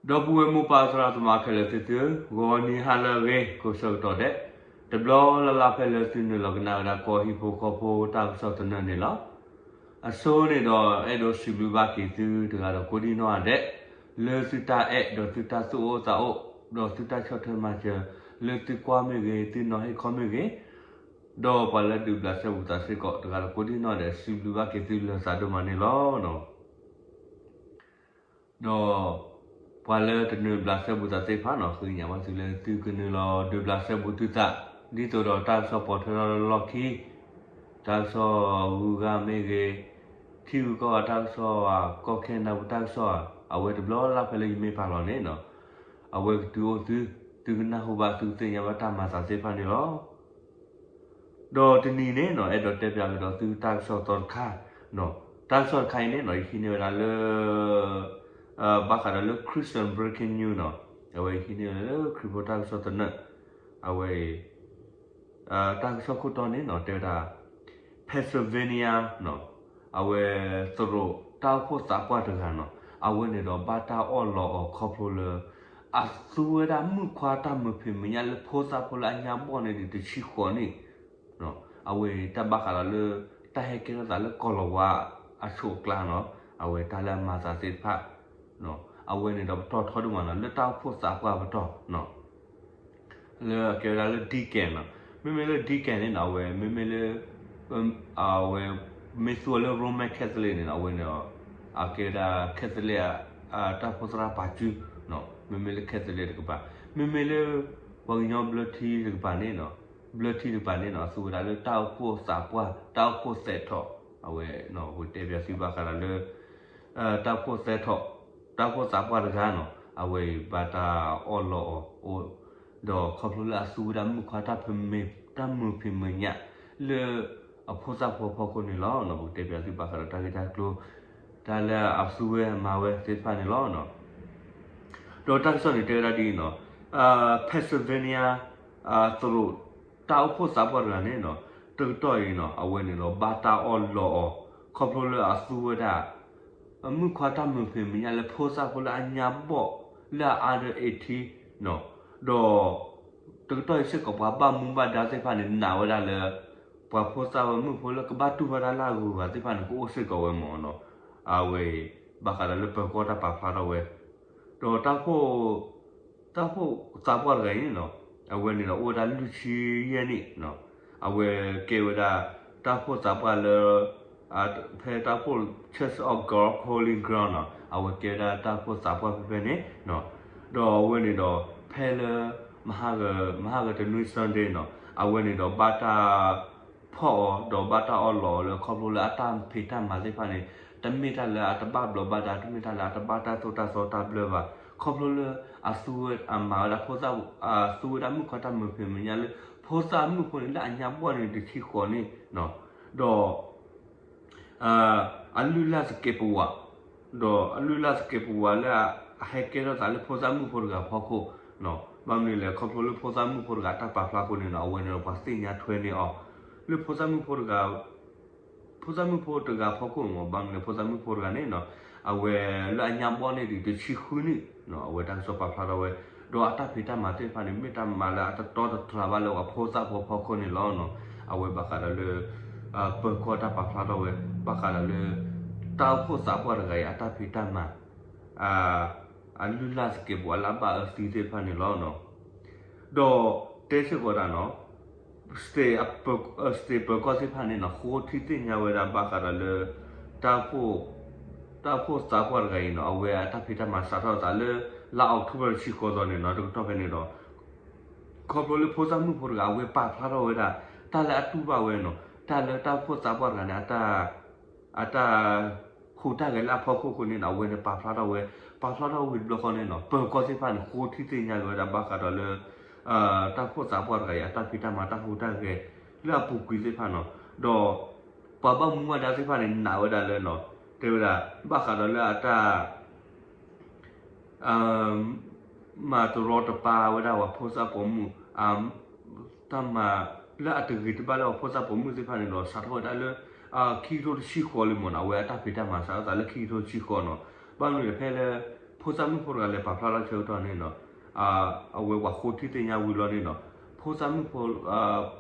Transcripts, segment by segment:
ဒီပုၢ်ဝဲၢ်မိၢ်ပၢ်သရၣ်သမါခဲလၢာ်သ့ၣ်သုဧၢ, ဂီၤနံၤဟါလၢအဂ့ၤ ကိးဆၢကတီၢ်ဒဲး, တဘျီလၢ်လၢ်ဖဲလၢသုနုာ်လီၤကနၣ်ဝဲဒၣ်ကီၢ်ဟံၣ်ဖိဃီဖိတၢ်ကစီၣ်သနၢၣ်န့ၣ်လီၤ. အဆိန့ၣ်ဒီးအဲၣ်ဒိးစံးဘျုးဘၣ်က့ၤသုတဂၤဒီးကိးဒံၣ်နီၣ်ဒဲး, လၢသုတၢ်အဲၣ်ဒီးသုတၢ်သူၣ်အိၣ်သးအိၣ်, ဒီးသုတၢ်ဆီၣ်ထွဲမၤစၢၤ, လၢသုကွၢ်မ့ၢ်ဂ့ၤ, သုနီၤဟ့ၣ်ခီမ့ၢ်ဂ့ၤ, ဒီးပှၤလၢဒုးဘျးစဲဘူးသးစ့ၢ်ကီးတဂၤဒီးကိးဒံၣ်နီၣ်ဒဲး စံးဘျုးဘၣ်က့ၤသုလၢာ်သးဒိၣ်မးန့ၣ်လီၤ. ဒီးပှၤလၢတနုာ်ဘျးစဲဘူးသးသ့ၣ်တဖၣ်န့ၣ် ဃ့ကညးဘၣ်သုလၢသုကနုာ်လီၤဒုးဘျးစဲဘူးသုသး, ဒ်သိးဒီးတၢ်ကစီၣ်ပိာ်ထွဲထီၣ်လၢလီၢ်ခံ, တၢ်ကစီၣ်ဂုၤဂၤမ့ၢ်ဂ့ၤ, ထံဂုၤကီၢ်ဂၤတၢ်ကစီၣ်ဧါ, ကီၢ်ခဲနဒၤပူၤတၢ်ကစီၣ်ဧါ, အဝဲတဘျီလၢ်လၢ်ဖဲလၢယမ့ၢ်ပာ်လီၤန့ၣ်, အဝဲကတုၤအိၣ်သု, သုကနၢ်ဟူဘၣ် သုကသ့ၣ်ညါဘၣ်တၢ်မၤသးသ့ၣ်တဖၣ်န့ၣ်လီၤ. ဒီးတနံၤန့ၣ်န့ၣ် အဲၣ်ဒိးတဲပၠးကဒီးသုတၢ်ကစီၣ်သီတခါ, တၢ်ကစီၣ်တခါအံၤန့ၣ်န့ၣ် ယဟံးန့ၢ်ဝဲဒၣ်လၢ ဘၣ်ဃးဒီးလၢ Christian Breaking News န့ၣ်, အဝဲယဟံးန့ၢ်ဝဲဒၣ်လၢခရံာ်ဖိတၢ်ကစီၣ်သနၢၣ်, အဝဲအံၤ တၢ်ကစီၣ်ခိၣ်တီန့ၣ်န့ၣ် တဲဝဲဒၣ် Pennsylvania န့ၣ်, အဝဲသရိာ်တၢ်အိၣ်ဖှိၣ်သးပှၢ်တဂၤန့ၣ်, အဝဲန့ၣ်ဒီးဘၣ်တၢ်အီၣ်လီၤအီၤခီဖျိလၢ အသူဝဲဒၣ်မုၣ်ခွါတၢ်မုာ်ဖံးမုာ်ညၣ်လၢဖိသၣ်ဖိလၢအညါဘီၣ်န့ၣ်ဒံးတဆံဃိးနံၣ်, အဝဲတၢ်ဘၣ်ဃးဒီးလၢ တၢ်ဟဲကဲထီၣ်သးလၢကီၢ်လၤဝါအဆိးအကျါန့ၣ်, အဝဲတၢ်လၢအမၤသးသ့ၣ်တဖၣ်, အဝဲန့ၣ်ဒီးပတီၢ်ထီဒိၣ်မးန့ၣ် လၢတၢ်အိၣ်ဖှိၣ်သးပှၢ်ပတီၢ် လၢအကဲဝဲဒၣ်လၢ deacon န့ၣ်, မ့မ့ၢ်လၢ deacon န့ၣ်န့ၣ် အဝဲမ့မ့ၢ်လၢ အဝဲ မ့ၢ်သူအီၤလၢ Roman Catholic န့ၣ်န့ၣ် အဝဲန့ၣ်ဒီး အကဲဝဲဒၣ် Catholic တၢ်အိၣ်ဖှိၣ်သရၣ်ပာ်စု, မ့မ့ၢ်လၢ Catholic တကပၤ, မ့မ့ၢ်လၢ ပှၤကညီဘျၢထံတကပၤန့ၣ်န့ၣ်, ဘျၢထံတကပၤန့ၣ်န့ၣ် အသူဝဲဒၣ်လၢတၢ်အိၣ်ဖှိၣ်သးပှၢ် တၢ်အိၣ်ဖှိၣ်သဲးထီၣ်, အဝဲ ပကတဲပၠးသုဘၣ်ဃးဒီးလၢ တၢ်အိၣ်ဖှိၣ်သဲးထီၣ်, တၢ်အိၣ်ဖှိၣ်သးပှၢ်တဂၤန့ၣ် အဝဲအံၤဘၣ်တၢ်အီၣ်လီၤအီၤအိၣ်, ဒီးခီဖျိလၢအသူဝဲဒၣ်မုၣ်ခွါတၢ်မုာ်ဖံးမုာ်ညၣ် လၢအဖိသၣ်ဖိအဖီခိၣ်န့ၣ်လီၤ. ပကတဲပၠးသုဘၣ်ဃးဒီးတၢ်ဂ့ၢ်တၢ်ကျိၤ, တၢ်လၢအသူဝဲအမၤဝဲသ့ၣ်တဖၣ်န့ၣ်လီၤ. ဒီးတၢ်ကစီၣ်န့ၣ်တဲဝဲဒၣ်ဒ်အံၤန့ၣ်, Pennsylvania သရိာ်တၢ်အိၣ်ဖှိၣ်သးပှၢ်တဂၤန့ၣ်န့ၣ်, တကတီၢ်အံၤန့ၣ် အဝဲန့ၣ်ဒီးဘၣ်တၢ်အီၣ်လီၤအီၤ ခီဖျိလၢအသူဝဲဒၣ် မုၣ်ခွါတၢ်မုာ်ဖံးမုာ်ညၣ်လၢဖိသၣ်ဖိလၢအညါဘီၣ်လၢအ under eighteen န့ၣ်, ဒီး တကတီၢ်အံၤစ့ၢ်ကီးပှၤဘၣ်မူဘၣ်ဒါသ့ၣ်တဖၣ်န့ၣ် နာ်ဝဲဒၣ်လၢ ပှၤဖိသၣ်ဝဲမုၣ်ဖိလၢကဘၣ်တူၢ်ဘၣ်တၢ်လၢအဂုၤအဂၤသ့ၣ်တဖၣ်န့ၣ် ကအိၣ်စ့ၢ်ကီးဝဲမ့ၢ်န့ၣ်, အဝဲအံၤ ဘၣ်ဃးဒီးလၢပၢၤကီၢ်တၢ်ပာ်ဖျါထီၣ်ဝဲ, ဒီး တၢ်အိၣ်ဖှိၣ်သးပှၢ်တဂၤအံၤန့ၣ်, အဝဲန့ၣ်ဒီး အိၣ်ဝဲဒၣ်လွံၢ်ဆံယဲၢ်နံၣ်န့ၣ်, အဝဲကဲဝဲဒၣ် တၢ်အိၣ်ဖှိၣ်သးပှၢ်လၢ ဖဲတၢ်အိၣ်ဖှိၣ် Church of God Holy Ground န့ၣ်, အဝဲကဲဝဲဒၣ်တၢ်အိၣ်ဖှိၣ်သးပှၢ်ဖဲဖဲန့ၣ်, ဒီးအဝဲန့ၣ်ဒီး ဖဲလၢ မဟါဂၤတနွံ Sunday န့ၣ်, အဝဲန့ၣ်ဒီးဘၣ်တၢ် ဖီၣ်အီၤ ဒီးဘၣ်တၢ်အီၣ်လီၤအီၤလၢခီဖျိလၢအတၢ်ဖံးတၢ်မၤသ့ၣ်တဖၣ်န့ၣ်, တမ့ၢ်တၢ်လၢအတဘၣ်ဘျီးဘၣ်ဒါ, တမ့ၢ်တၢ်လၢအတဘၣ်တၢ်သိၣ်တၢ်သီတၢ်ဘျၢဘၣ်. ခီဖျိလၢ အသူဝဲအမၤဝဲဒၣ်ဖိသၣ်, အသူဝဲဒၣ်မုၣ်ခွါတၢ်မုာ်ဖံးမုာ်ညၣ်လၢ ဖိသၣ်မုၣ်ဖိန့ၣ်လၢအညါဘီၣ်န့ၣ်တဆံဃိးနံၣ်, ဒီး အလုၢ်အလၢ်သကဲးပဝး, ဒီးအလုၢ်အလၢ်သကဲးပဝးလၢအဟဲကဲထီၣ်သးလၢဖိသၣ်မုၣ်ဖိတဂၤအဖီခိၣ်, ဘၣ်မနုၤလဲၣ် ခီဖျိလၢဖိသၣ်မုၣ်ဖိတဂၤအတၢ်ပာ်ဖျါအဃိန့ၣ်ဒီး အဝဲန့ၣ်ဒီးပှၤသ့ၣ်ညါထွဲန့ၢ်အီၤ, လၢဖိသၣ်မုၣ်ဖိတဂၤ ဖိသၣ်မုၣ်ဖိတဂၤအဖီခိၣ်မ့ၢ် ဘၣ်မနုၤလဲၣ် ဖိသၣ်မုၣ်ဖိတဂၤန့ၣ်, အဝဲလၢအညါဘီၣ်န့ၣ်ဒံးတဆံဃုနံၣ်, အဝဲတၢ်ကစီၣ်ပာ်ဖျါထီၣ်ဝဲ, ဒီးအတၢ်ဖံးတၢ်မၤသ့ၣ်တဖၣ်န့ၣ် မ့ၢ်တၢ်မၤလၢအတတီတတြၢ်ဘၣ်လၢပှၤဖိသၣ်ဖိအဖီခိၣ်န့ၣ်လီၤ. အဝဲဘၣ်ဃးဒီးလၢ ပၢၤကီၢ်တၢ်ပာ်ဖျါထီၣ်ဝဲ, ဘၣ်ဃးဒီးလၢ တၢ်အိၣ်ဖှိၣ်သးပှၢ်တဂၤအံၤအတၢ်ဖံးတၢ်မၤ အလုၢ်အလၢ်သကဲးပဝးလၢအဘၣ်အၢသံသ့ၣ်တဖၣ်န့ၣ်လီၤ. ဒီးတဲစ့ၢ်ကီးဒၣ်န့ၣ်, state ပၢၤကီၢ်သ့ၣ်တဖၣ်န့ၣ် ဃိထံသ့ၣ်ညါဝဲဒၣ်ဘၣ်ဃးဒီးလၢ တၢ်အိၣ်ဖှိၣ်သးပှၢ်တဂၤအံၤန့ၣ် အဝဲအတၢ်ဖံးတၢ်မၤစးထီၣ်အသးလၢ လါအီးကထိဘၢၣ်တဆံဃိးသီန့ၣ် တကတီၢ်ဖဲန့ၣ်ဒီး ခီဖျိလၢဖိသၣ်မုၣ်ဖိတဂၤ အဝဲပာ်ဖျါထီၣ်ဝဲဒၣ် တၢ်လၢအတူၢ်ဘၣ်ဝဲန့ၣ်, တၢ်လၢတၢ်အိၣ်ဖှိၣ်သးပှၢ်တဂၤန့ၣ် အတၢ် အတၢ်ဟူးတၢ်ဂဲၤလၢအဖီခိၣ်အဃိန့ၣ် အဝဲန့ၣ်ပာ်ဖျါထီၣ်ဝဲ, ပာ်ဖျါထီၣ်ဝံၤတဘျီဃီန့ၣ်န့ၣ် ပၢၤကီၢ်သ့ၣ်တဖၣ်န့ၣ် ဃိထံသ့ၣ်ညါက့ၤဝဲဒၣ်ဘၣ်ဃးဒီးလၢ တၢ်အိၣ်ဖှိၣ်သးပှၢ်တဂၤအံၤ အတၢ်ဖံးတၢ်မၤတၢ်ဟူးတၢ်ဂဲၤလၢအပူၤကွံာ်သ့ၣ်တဖၣ်န့ၣ်, ဒီးပှၤဘၣ်မူဘၣ်ဒါသ့ၣ်တဖၣ်န့ၣ် နာ်ဝဲဒၣ်လၢန့ၣ်, တဲဝဲဒၣ် ဘၣ်ဃးဒီးလၢအတၢ် မၤတရီတပါဝဲဒၣ်ပှၤဖိသၣ်ပိာ်မုၣ် တၢ်မၤလၢအတဂ့ၤတဘၣ်လၢပှၤဖိသၣ်ပိာ်မုၣ်သ့ၣ်တဖၣ်န့ၣ်ဒီး စးထီၣ်ဝဲဒၣ်လၢ ခံကထိတဆံဃိးလံမ့ၢ်န့ၣ်, အဝဲအတၢ်ဖံးတၢ်မၤစးထီၣ်သးလၢခံကထိတဆံဃိးန့ၣ်, ဘၣ်မနုၤလဲၣ်ဖဲလၢ ဖိ ဖိသၣ်မုၣ်ဖိတဂၤလဲၤပာ်ဖျါထီၣ်ဆၢကတီၢ်န့ၣ်နီၤ, အဝဲပှၤဃိထံသ့ၣ်ညါဝံၤလီၤန့ၣ်နီၤ, ဖိသၣ်မုၣ်ဖိ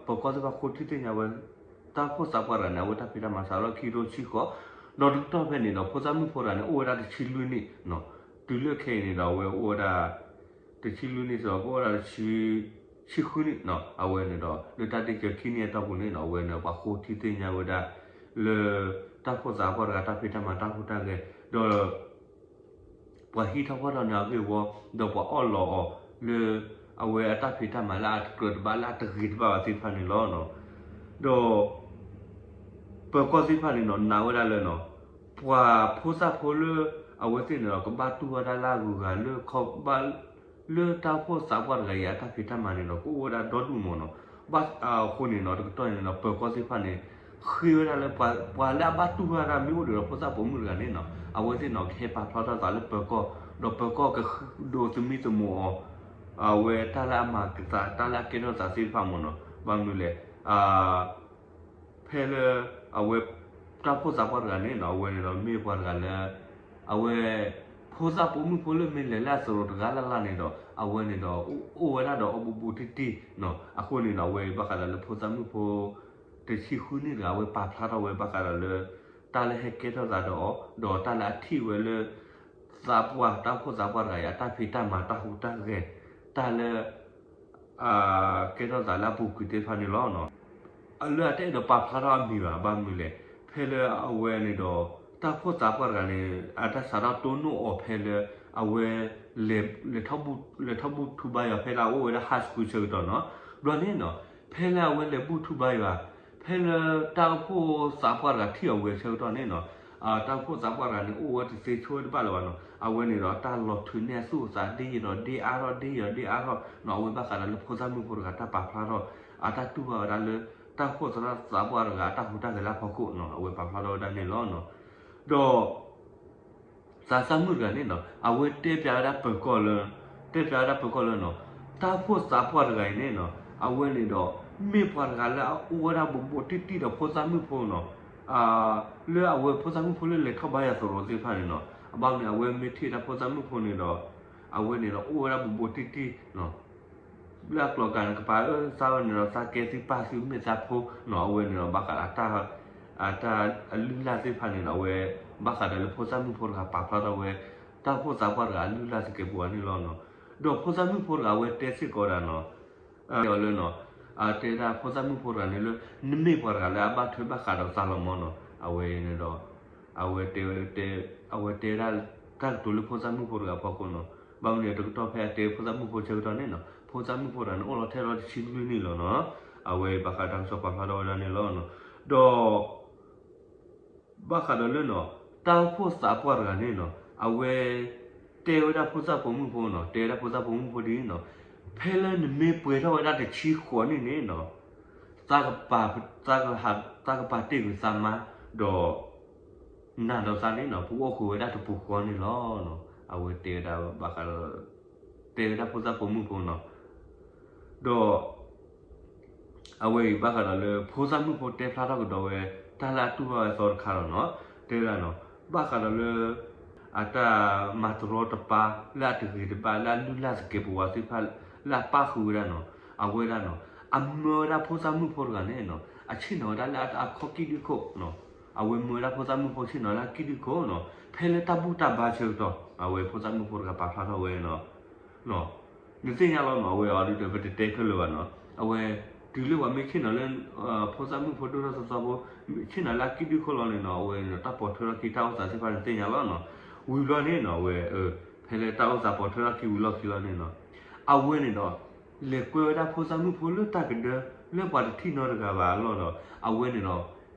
ပၢၤကီၢ်သ့ၣ်တဖၣ်ဃိထံသ့ၣ်ညါဝဲ တၢ်အိၣ်ဖှိၣ်သးပှၢ်တဂၤန့ၣ် အဝဲတၢ်ဖံးတၢ်မၤစးထီၣ်ခံကထိဆံဃိး, ဒီးတကတီၢ်ဖဲန့ၣ်ဒီး ဖိသၣ်မုၣ်ဖိတဂၤန့ၣ် အိၣ်ဝဲဒၣ်တဆံလွံၢ်နံၣ်နီၤ, တုၤလၢခဲအံၤန့ၣ်ဒီး အဝဲအိၣ်ဝဲဒၣ် တဆံလွံၢ်နံၣ်စ့ၢ်ကီး ကအိၣ်ဝဲဒၣ်တဆံ ဆံဃုနံၣ်နီၤ, အဝဲန့ၣ်ဒီး လၢတၢ်ဒ့ၣ်စၢၤခံနံၣ်အတီၢ်ပူၤန့ၣ်နီၤ အဝဲန့ၣ် ပှၤဃိထံသ့ၣ်ညါဝဲဒၣ် လၢ တၢ်အိၣ်ဖှိၣ်သးပှၢ်တဂၤတၢ်ဖံးတၢ်မၤတၢ်ဟူးတၢ်ဂဲၤ, ဒီး ပှၤဟံးထီၣ်ဖီၣ်ထီၣ်န့ၢ်အဂ့ၢ်ဝီ, ဒီးပှၤအီၣ်လီးအီၤလၢ အဝဲအတၢ်ဖံးတၢ်မၤလၢအတကြၢးတဘၣ်လၢအတဂ့ၤတဘၣ်ဘၣ်သ့ၣ်တဖၣ်န့ၣ်လီၤ. ဒီး ပၢၤကီၢ်သ့ၣ်တဖၣ်န့ၣ်နီၤ နာ်ဝဲဒၣ်လၢနီၤ, ပှၤဖိသၣ်ဖိလၢ အဝဲသ့ၣ်န့ၣ်ဒီး ကဘၣ်တူၢ်ဘၣ်တၢ်လၢအဂုၤအဂၤလၢ ခီဘၣ် လၢတၢ်အိၣ်ဖှိၣ်သးပှၢ်တဂၤအံၤအတၢ်ဖံးတၢ်မၤန့ၣ်ဒီး ကအိၣ်ဝဲဒၣ်ဒီဒူၣ်မးနီၤ. ဘၣ်အဃိန့ၣ်နီၤ တကတီၢ်န့ၣ်ဒီး ပၢၤကီၢ်သ့ၣ်တဖၣ်န့ၣ် ဃ့ဝဲဒၣ်လၢ ပှၤလၢအဘၣ်တူၢ်ဘၣ်တၢ်မ့ၢ်အိၣ်ဒီး ဖိသၣ်ပိာ်မုၣ်တဂၤန့ၣ်နီၤ အဝဲသ့ၣ်န့ၣ် ကဟဲပာ်ဖျါထီၣ်သးလၢပၢၤကီၢ်, ဒီးပၢၤကီၢ်ကဒိးသမံသမိးအီၤ အဝဲတၢ်လၢအမၤကသး တၢ်လၢအကဲထီၣ်သးသ့ၣ်တဖၣ်မးနီၤ. ဘၣ်မနုၤလဲၣ် ဖဲလၢ အဝဲ တၢ်အိၣ်ဖှိၣ်သးပှၢ်တဂၤန့ၣ်နီၤ အဝဲန့ၣ်ဒီးမ့ၢ်ပှၤတဂၤလၢ အဝဲ ဖိသၣ်ပိာ်မုၣ်ဖိလၢမ့ၢ်လဲၤလၢအသရိာ်တဂၤလၢ်လၢ်န့ၣ်ဒီး အဝဲန့ၣ်ဒီး အိၣ်ဝဲဒၣ်ဒီးအီၣ်ဘူးဘူးတံၢ်တံၢ်နီၤ. အဃိန့ၣ်ဒီး အဝဲဘၣ်ဃးဒီးလၢဖိသၣ်မုၣ်ဖိ တဆံဃုနံၣ်တဂၤ အဝဲပာ်ဖျါထီၣ်ဝဲဘၣ်ဃးဒီးလၢ တၢ်လၢဟဲကဲထီၣ်သးဒီးအီၤ ဒီးတၢ်လၢအထံၣ်ဝဲလၢ သးပှၢ် တၢ်အိၣ်ဖှိၣ်သးပှၢ်တဂၤအံၤ အတၢ်ဖံးတၢ်မၤတၢ်ဟူးတၢ်ဂဲၤ တၢ်လၢ ကဲထီၣ်သးလၢအပူၤကွံာ်သ့ၣ်တဖၣ်န့ၣ်လီၤ. လၢအတအဲၣ်ဒိးပာ်ဖျါထီၣ်အမံၤဘၣ် ဘၣ်မနုၤလဲၣ် ဖဲလၢအဝဲန့ၣ်ဒီး တၢ်အိၣ်ဖှိၣ်သးပှၢ်တဂၤန့ၣ် အတၢ်စးထီၣ်တိၢ်နီၣ်အီၤဖဲလၢ အဝဲ လဲၤထီၣ်ဘူၣ်ထူဘါယွၤ ဖဲလၢအအိၣ်ဝဲဒၣ် high school ဆၢကတီၢ်နီၤ. ဘျီန့ၣ်နီၤ ဖဲလၢအဝဲလဲၤဘူၣ်ထူဘါယွၤ ဖဲလၢတၢ်အိၣ်ဖှိၣ်သးပှၢ်တဂၤထံၣ်အဝဲဆၢကတီၢ်န့ၣ်နီၤ တၢ်အိၣ်ဖှိၣ်သးပှၢ်တဂၤန့ၣ် အိၣ်ဝဲတသ့ဆိဝဲတဘၣ်လၢၤဘၣ်နီၤ. အဝဲန့ၣ်ဒီး တၢ်လီၤထုးန့ၢ်အသူၣ်အသးဒ်ယံာ်ဒီးဒ်အါထီၣ် ဒ်ယံာ်ဒီးဒ်အါထီၣ်နီၤ. အဝဲဘၣ်ဃးဒီးလၢဖိသၣ်မုၣ်ဖိတဂၤတၢ်ပာ်ဖျါထီၣ် အတၢ်တူၢ်ဘၣ်ဝဲဒၣ်လၢ တၢ်အိၣ်ဖှိၣ်သးပှၢ်တဂၤအတၢ်ဟူးတၢ်ဂဲၤလၢအဖီခိၣ်နီၤ. အဝဲပာ်ဖျါထီၣ်ဝဲဒၣ်န့ၣ်လီၤ. ဒီး သးစၢ်မုၣ်တဂၤန့ၣ်နီၤ အဝဲတဲပျးဝဲဒၣ်ပၢၤကီၢ်လၢ တဲပျးဝဲဒၣ်ပၢၤကီၢ်လၢနီၤ တၢ်အိၣ်ဖှိၣ်သးပှၢ်တဂၤအံၤန့ၣ်နီၤ အဝဲန့ၣ်ဒီး မ့ၢ်ပှၤတဂၤလၢအအိၣ်ဝဲဒၣ်ဘူးဘူးတံၢ်တံၢ်ဒီးဖိသၣ်မုၣ်ဖိနီၤ လၢအဝဲဖိသၣ်မုၣ်ဖိလၢလဲၤထီၣ်ဘါယွၤသရိာ်သ့ၣ်တဖၣ်န့ၣ်နီၤ အဘၣ်မနုၤ အဝဲမ့ၢ်ထံၣ်ဝဲဒၣ်ဖိသၣ်မုၣ်ဖိန့ၣ်ဒီး အဝဲန့ၣ်ဒီးအိၣ်ဝဲဒၣ်ဘူးဘူးတံၢ်တံၢ်နီၤ လၢအကျိၤကၤန့ၣ် ကပာ်အၢသးဝဲန့ၣ်ဒီး သးကဲသုပၢ်သုမ့ၢ်သးဖိနီၤ အဝဲန့ၣ်ဒီး ဘၣ်ဃးဒီး အတၢ်အလုၢ်အလၢ်သ့ၣ်တဖၣ်န့ၣ်နီၤ အဝဲ ဘၣ်ဃးဒီးလၢဖိသၣ်မုၣ်ဖိတဂၤပာ်ဖျါထီၣ်ဝဲ တၢ်အိၣ်ဖှိၣ်သးပှၢ်တဂၤအလုၢ်အလၢ်သကဲးပဝးန့ၣ်လီၤနီၤ. ဒီးဖိသၣ်မုၣ်ဖိတဂၤအဝဲတဲစ့ၢ်ကီးဒၣ်နီၤ တဲအီၤလၢနီၤ တဲဒၣ်ဖိသၣ်မုၣ်ဖိတဂၤန့ၣ်လၢ နမ့ၢ်ပှၤတဂၤလၢအဘၣ်ထွဲဘၣ်ဃးဒီးသးလီၤမးနီၤ အဝဲန့ၣ်ဒီး အဝဲတဲ အဝဲတဲဒၣ် တၢ်ကတိၤလၢဖိသၣ်မုၣ်ဖိတဂၤအဖီခိၣ်နီၤ. ဘၣ်မနုၤတကတီၢ်ဖဲအတဲဖိသၣ်မုၣ်ဖိဆၢကတီၢ်န့ၣ်နီၤ ဖိသၣ်မုၣ်ဖိတဂၤန့ၣ် အိၣ်လီၤထဲလီၤတဆံလွံၢ်နံၣ်လီၤနီၤ. အဝဲဘၣ်ဃးတၢ်ကစီၣ်ပာ်ဖျါထီၣ်ဝဲဒၣ်န့ၣ်လီၤ. ဒီး ဘၣ်ဃးဒီးလၢနီၤ တၢ်အိၣ်ဖှိၣ်သးပှၢ်တဂၤန့ၣ်နီၤ အဝဲ တဲဝဲဒၣ်ဖိသၣ်ပိာ်မုၣ်ဖိနီၤ တဲဝဲဒၣ်ဖိသၣ်ပိာ်မုၣ်ဖိဒ်နီၤ ဖဲလၢနမ့ၢ်ပှဲၤထီၣ်ဝဲဒၣ်တဆံဃိးနံၣ်န့ၣ်နီၤ သးကပာ် သးကပာ်တ့ၢ်ကွံာ်သးမါ ဒီး နၤဒီးသးန့ၣ်နီၤ ပအိၣ်ဃုာ်ဝဲဒၣ်တပူၤဃီန့ၣ်လီၤ. အဝဲတဲဝဲဒၣ်ဘၣ်ဃးဒီး တဲဝဲဒၣ်ဖိသၣ်ပိာ်မုၣ်ဖိနီၤ ဒီး အဝဲအံၤဘၣ်ဃးဒီးလၢဖိသၣ်မုၣ်ဖိတဲဖျါထီၣ်ကဒီးဝဲ တၢ်လၢအတူၢ်ဘၣ်ဝဲအသီတခါလီၤနီၤ. တဲဝဲဒၣ်နီၤ ဘၣ်ဃးဒီးလၢ အတၢ်မၤတရီတပါ လၢအတဂ့ၤတဘၣ် လၢအလုၢ်လၢ်သကဲးပဝးသ့ၣ်တဖၣ် လၢအပၣ်ဃုာ်ဝဲဒၣ်နီၤ အဝဲဒၣ်နီၤ အမၢဝဲဒၣ်ဖိသၣ်မုၣ်ဖိတဂၤန့ၣ်နီၤ အဆ့ၣ်နီၤဝဲဒၣ်လၢအတၢ်အခီၣ်ကံၣ်ဒုၣ်ခိၣ်နီၤ အဝဲမၢဝဲဒၣ်ဖိသၣ်မုၣ်ဖိဆ့ၣ်နီၤလၢအကံၣ်ဒုၣ်ခိၣ်နီၤ ဖဲလၢတၢ်ဘူၣ်တၢ်ဘါဆၢကတီၢ် အဝဲဖိသၣ်မုၣ်ဖိတဂၤပာ်ဖျါထီၣ်ဝဲနီၤ နသ့ၣ်ညါလီၤနီၤ အဝဲအီၤဒ်ဒီး ပတတဲခဲလၢာ်ဘၣ်နီၤ အဝဲ တုၤလၢပှၤမ့ၢ်ဆ့ၣ်နီၤလၢ ဖိသၣ်မုၣ်ဖိဒိၣ်ထီၣ်သီသီဖိ ဆ့ၣ်နီၤလၢအကံၣ်ဒုၣ်ခိၣ်လီၤန့ၣ်နီၤ အဝဲန့ၣ်ဒီး တၢ်ပိာ်ထွဲထီၣ်ခံတၢ်အိၣ်သးသ့ၣ်တဖၣ်န့ၣ်သ့ၣ်ညါလီၤနီၤ ဝံၤဘျီန့ၣ်နီၤ အဝဲ ဖဲလၢတၢ်အိၣ်သးပိာ်ထွဲထီၣ်ခံဝံၤလီၢ်ခံလီၤန့ၣ်နီၤ အဝဲန့ၣ်ဒီး လဲၤကွဲဝဲဒၣ်ဖိသၣ်မုၣ်ဖိလၢတၢ်ကဒၢ လၢပှၤတထံၣ်နီတဂၤဘၣ်အလီၢ်ဒီး အဝဲန့ၣ်ဒီး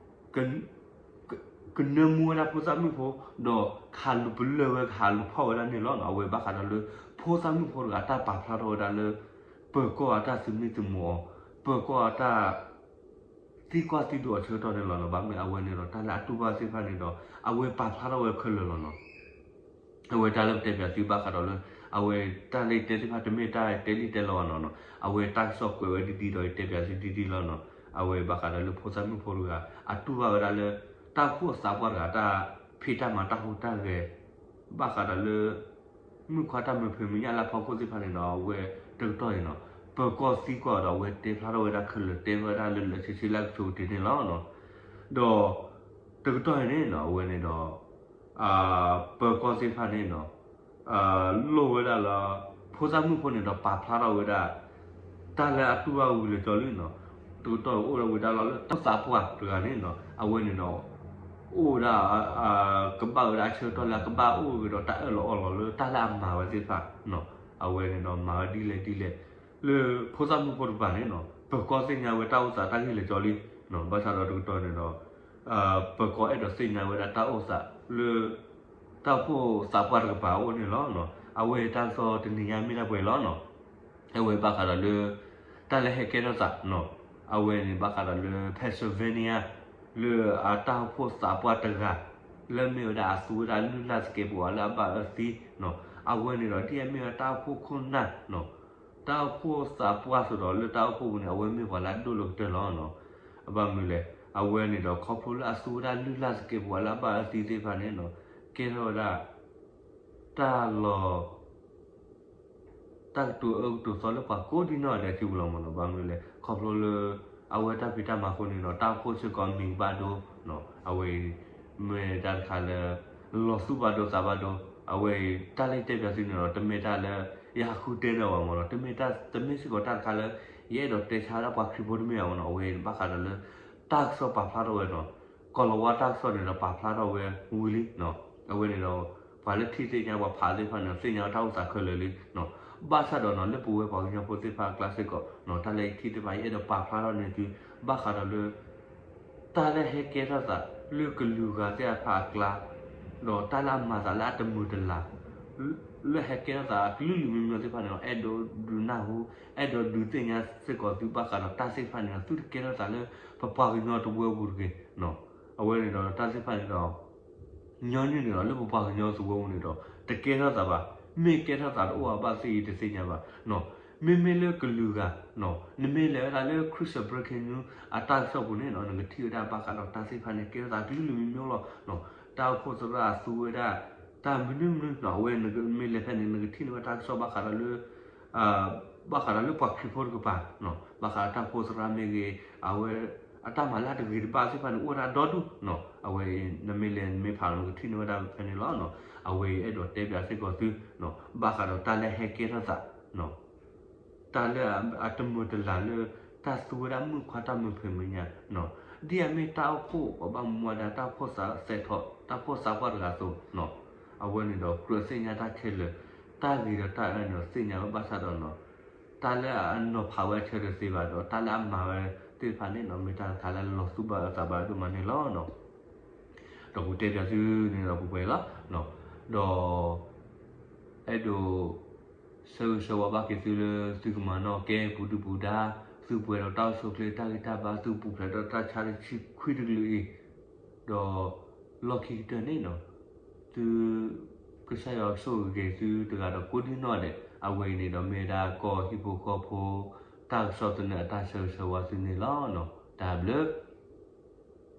က ကနၢမူဝဲဒၣ်ဖိသၣ်မုၣ်ဖိ ဒီးကဟးလူၤပလၢၢ်ဝဲ ကဟးလူၤဖီၣ်ဝဲဒၣ်န့ၣ်လီၤနီၤ. အဝဲဘၣ်ဃးဒီးလၢ ဖိသၣ်မုၣ်ဖိတဂၤတၢ်ပာ်ဖျါထီၣ်ဝဲဒၣ်လၢ ပၢၤကီၢ်အတၢ်သမံသမိးအီၤ ပၢၤကီၢ်အတၢ် သံကွၢ်သံဒိးအဆၢကတီၢ်န့ၣ်လီၤနီၤ. ဘၣ်မနုၤအဝဲန့ၣ်ဒီး တၢ်လၢအတူၢ်ဘၣ်သ့ၣ်တဖၣ်န့ၣ်ဒီး အဝဲပာ်ဖျါထီၣ်ဝဲခဲလၢာ်လီၤနီၤ. အဝဲတၢ်လၢပတဲပၠးသုဘၣ်ဃးဒီးလၢ အဝဲတၢ်လၢယတဲသ့ၣ်တဖၣ်တမ့ၢ်တၢ်တဲလံတဲလီၤဘၣ်နီၤနီၤ. အဝဲတၢ်ကစီၣ်ကွဲးဝဲဒ်ဒ်ဒီး ယတဲပၠးသုဒ်ဒ်လီၤနီၤ. အဝဲဘၣ်ဃးဒီးလၢဖိသၣ်မုၣ်ဖိတဂၤ အတူၢ်ဘၣ်ဝဲဒၣ်လၢ တၢ်အိၣ်ဖှိၣ်သးပှၢ်တဂၤ တၢ်ဖံးတၢ်မၤတၢ်ဟူးတၢ်ဂဲၤ ဘၣ်ဃးဒီးလၢ မုၣ်ခွါတၢ်မုာ်ဖံးမုာ်ညၣ်လၢအဖီခိၣ်သ့ၣ်တဖၣ်န့ၣ်ဒီး အဝဲတကတီၢ်အံၤနီၤ ပၢၤကီၢ်သံကွၢ်ဒီး အဝဲတဲဖျါထီၣ်ဝဲဒၣ်ခဲလၢာ် တဲဝဲဒၣ်လၢလၢဆ့ဆ့လၢအကဆိးကတ့ၤန့ၣ်လီၤ. ဒီးတကတီၢ်အံၤန့ၣ်နီၤ အဝဲန့ၣ်ဒီး ပၢၤကီၢ်သ့ၣ်တဖၣ်န့ၣ်နီၤ လိၣ်ဝဲဒၣ်လၢ ဖိသၣ်မုၣ်ဖိန့ၣ်ဒီးပာ်ဖျါထီၣ်ဝဲဒၣ် တၢ်လၢအတူၢ်ဘၣ်ဝံၤလၢာ်ကၠီလံနီၤ. တကတီၢ်အိၣ်ဝဲဒၣ်လီၤလၢတၢ်အိၣ်သးပှၢ်တဂၤန့ၣ်နီၤ အဝဲန့ၣ်ဒီး အိၣ်ဝဲဒၣ် ကဘၣ်ဝဲဒၣ်အဆၢကတီၢ်လၢအကဘၣ်အိၣ်က့ၤဒီး တၢ်အၢၣ်လီၤအီလီၤလၢတၢ်လၢအမၤဝဲသ့ၣ်တဖၣ်နီၤ အဝဲန့ၣ်ဒီးမၤဝဲဒ်လဲၣ်ဒ်လဲၣ် လၢဖိသၣ်မုၣ်ဖိတကပၤန့ၣ်နီၤ ပၢၤကီၢ်သ့ၣ်ညါဝဲတၢ်အိၣ်သးတၢ်ဂ့ၢ်လၢာ်ကၠီလံနီၤ. ဘၣ်ဆၣ်ဒီးတကတီၢ်န့ၣ်ဒီး ပၢၤကီၢ်အဲၣ်ဒိးသ့ၣ်ညါဝဲဒၣ်တၢ်အိၣ်သးလၢ တၢ်အိၣ်ဖှိၣ်သးပှၢ်တကပၤအအိၣ်န့ၣ်လီၤ. အဝဲတၢ်ကစီၣ်တနံၤညါမ့ၢ်ဒၣ်ပှဲၤလီၤနီၤ. အဝဲဘၣ်ဃးဒီးလၢ တၢ်လၢဟဲကဲထီၣ်သးနီၤ အဝဲန့ၣ်ဘၣ်ဃးဒီးလၢ Pennsylvania လၢအတၢ်အိၣ်ဖှိၣ်သးပှၢ်တဂၤ လၢမ့ၢ်ဝဲဒၣ်အသူဝဲဒၣ်လုၢ်လၢ်သကဲးပဝးလၢအဘၣ်အၢသံနီၤ အဝဲန့ၣ်ဒီး ဒ်အမ့ၢ်ဝဲတၢ်အိၣ်ဖှိၣ်ခိၣ်နၢ်နီၤ တၢ်အိၣ်ဖှိၣ်သးပှၢ်အသိးဒီး လၢတၢ်အိၣ်ဖှိၣ်ပူၤန့ၣ် အဝဲမ့ၢ်ပှၤလၢအဒိၣ်လၢကတၢၢ်လီၤနီၤ. အဘၣ်မနုၤလဲၣ် အဝဲန့ၣ်ဒီး ခီဖျိလၢအသူဝဲဒၣ်လုၢ်လၢ်သကဲးပဝးလၢအဘၣ်အၢသံသ့ၣ်တဖၣ်န့ၣ်နီၤ ကဲထီၣ်ဝဲဒၣ် တၢ်လီၤ တၢ်ကတိၤအၢကတိၤသီလၢပှၤကိးဒံနီၢ်ဒဲးအစုပူၤလီၤမးနီၤ. ဘၣ်မနုၤလဲၣ် ခီဖျိလၢ အဝဲတၢ်ဖံးတၢ်မၤအဃိန့ၣ်ဒီး တၢ်အိၣ်ဖှိၣ်စ့ၢ်ကီးမံၤကဘၣ်ဒိနီၤ အဝဲအံၤ မ့ၢ်တၢ်တခါလၢ လီၤသူၣ်ဘၣ်ဒိသးဘၣ်ဒိ အဝဲအံၤ တၢ်လၢယတဲပၠးသုန့ၣ်ဒီး တမ့ၢ်တၢ်လၢ ယဟးဃုတဲန့ၢ်အီၤဘၣ်မးနီၤ တမ့ၢ်တၢ် တမ့ၢ်စ့ၢ်ကီးတၢ်တခါလၢ ယအဲၣ်ဒိးတဲဆါဝဲဒၣ်ပှၤခရံာ်ဖိတမ့ၢ်ဘၣ်မးနီၤ အဝဲအံၤဘၣ်ဃးဒီးလၢ တၢ်ကစီၣ်ပာ်ဖျါထီၣ်ဝဲနီၤ ကီၢ်လီၤဝါတၢ်ကစီၣ်န့ၣ်ဒီးပာ်ဖျါထီၣ်ဝဲဝံၤလံနီၤ အဝဲန့ၣ်ဒီး ပှၤလၢထံၣ်သ့ၣ်ညါပှၤဖးသ့ၣ်တဖၣ်န့ၣ်ဒီး သ့ၣ်ညါဝဲတၢ်အိၣ်သးခဲလၢာ်လံနီၤ ဘၣ်ဆၣ်ဒီးနီၤ လၢပဝဲပှၤကညီဖိသ့ၣ်တဖၣ်အကျါစ့ၢ်ကီးနီၤ တၢ်လၢယထံၣ်သ့ၣ်တဖၣ် ယအဲၣ်ဒိးပာ်ဖျါထီၣ်န့ၢ်သု ဘၣ်ဃးဒီးလၢ တၢ်လၢဟဲကဲထီၣ်သးလၢကလုာ်ဂၤသ့ၣ်တဖၣ်အကျါ ဒီးတၢ်လၢအမၤသးလၢအတမုာ်တလၤ လၢဟဲကဲထီၣ်သးအကလုာ်ကလုာ်မံၤမံၤသ့ၣ်တဖၣ်န့ၣ်ဒီး အဲၣ်ဒိးဒုးနၢ်ဟူ အဲၣ်ဒိးဒုးသ့ၣ်ညါစ့ၢ်ကီးသုဘၣ်ဃးဒီးတၢ်သ့ၣ်တဖၣ်န့ၣ်ဒီး သုတကဲထီၣ်သးလၢပပှၤကညီတဝၢပူၤတဂ့ၤနီၤ အဝဲန့ၣ်ဒီးတၢ်သ့ၣ်တဖၣ်န့ၣ်ဒီး ညီနုၢ်န့ၣ်ဒီး လၢပပှၤကညီသဝီပူၤန့ၣ်ဒီး တကဲထီၣ်သးဘၣ်. မ့ၢ်ကဲထီၣ်သးတအိၣ်အဘၣ်သ့ၣ်အံၤတသ့ၣ်ညါဘၣ်နီၤ. မ့မ့ၢ်လၢကလုာ်ဂၤနီၤ နမ့ၢ်လဲၤဝဲဒၣ်လၢ Christian Breaking News အတၢ်ကစီၣ်ပူၤန့ၣ်နီၤ နကထံၣ်ဝဲဒၣ်ဘၣ်ဃးဒီးတၢ်သ့ၣ်တဖၣ်န့ၣ် ကဲထီၣ်သးကလုာ်ကလုာ်မံၤမံၤလီၤနီၤ. တၢ်အိၣ်ဖှိၣ်သရၣ်အသူဝဲဒၣ် တၢ်မနုၤမနုၤနီၤ အဝဲနမ့ၢ်လဲၤဖဲန့ၣ် နကထံၣ်န့ၢ်ဝဲတၢ်ကစီၣ်ဘၣ်ဃးဒီးလၢ ဘၣ်ဃးဒီးလၢပှၤခရံာ်ဖိတကပၤနီၤ ဘၣ်ဃးဒီးတၢ်အိၣ်ဖှိၣ်သရၣ်မ့ၢ်ဂ့ၤ အဝဲ အတၢ်မၤလၢအတဂ့ၤတဘၣ်သ့ၣ်တဖၣ်န့ၣ် အိၣ်ဝဲဒၣ်ဒီဒူၣ်နီၤ. အဝဲအံၤ နမ့ၢ်လဲၤနမ့ၢ်ဖးလီၤ နကထံၣ်န့ၢ်ဝဲဒၣ်ဖဲန့ၣ်လီၤ. အဝဲအံၤအဲၣ်ဒိးတဲပၠးစ့ၢ်ကီးသုနီၤ ဘၣ်ဃးဒီးတၢ်လၢဟဲကဲထီၣ်သးနီၤ တၢ်လၢအတမုာ်တလၤလၢ တၢ်သူဝဲဒၣ်မုၣ်ခွါတၢ်မုာ်ဖံးမုာ်ညၣ်နီၤ ဒ်အမ့ၢ်တၢ်အိၣ်ဖှိၣ်ပှၤဘၣ်မူဘၣ်ဒါ တၢ်အိၣ်ဖှိၣ်သးစဲးထီၣ် တၢ်အိၣ်ဖှိၣ်သးပှၢ်တဂၤအသိးနီၤ အဝဲန့ၣ်ဒီး ကြၢးသ့ၣ်ညါတၢ်ခဲလၢာ် တၢ်ဂ့ၤဒီးတၢ်အၢန့ၣ်ဒီး သ့ၣ်ညါဝဲဘၣ်ဆၣ်ဒီးနီၤ တၢ်လၢအနီၤဖးဝဲအဆၢတသ့ဘၣ်ဒီး တၢ်လၢအမၤဝဲသ့ၣ်တဖၣ်န့ၣ်နီၤ မ့ၢ်တၢ်တခါလၢလီၤသူၣ်ဘၣ်အၢသးဘၣ်ဒိၣ်မးန့ၣ်လီၤ. ဒီးပကတဲပၠးသုန့ၣ်ဒီးပှဲၤပှဲၤလီၤ. ဒီး အဲၣ်ဒိး ဆၢဂ့ၤဆၢဝါဘၣ်က့ၤသုလၢ သုကမၤနီၣ်ကဲပူၤဒုၣ်ပူၤဒါ သုပှဲၤဒီးတၢ်အိၣ်ဆူၣ်အိၣ်ချ့တၢ်ဂံၢ်တၢ်ဘါ သုပူၤဖျဲးဒီးတၢ်ဆါတဆံခွံတကလုာ်အံၤ ဒီး လီၢ်ခံကတၢၢ်န့ၣ်နီၤ သု ကစၢ်ယွၤကဆိၣ်ဂ့ၤက့ၤသုတဂၤဒီးကိးဒံနီၢ်ဒဲး အဝဲအံၤန့ၣ်ဒီးမ့ၢ်ဝဲဒၣ်ကီၢ်ဟံၣ်ဖိဃီဖိ တၢ်ကစီၣ်သနၢၣ်အတၢ်ဆၢဂ့ၤဆၢဝါသုန့ၣ်လီၤ. တၢ်ဘျုး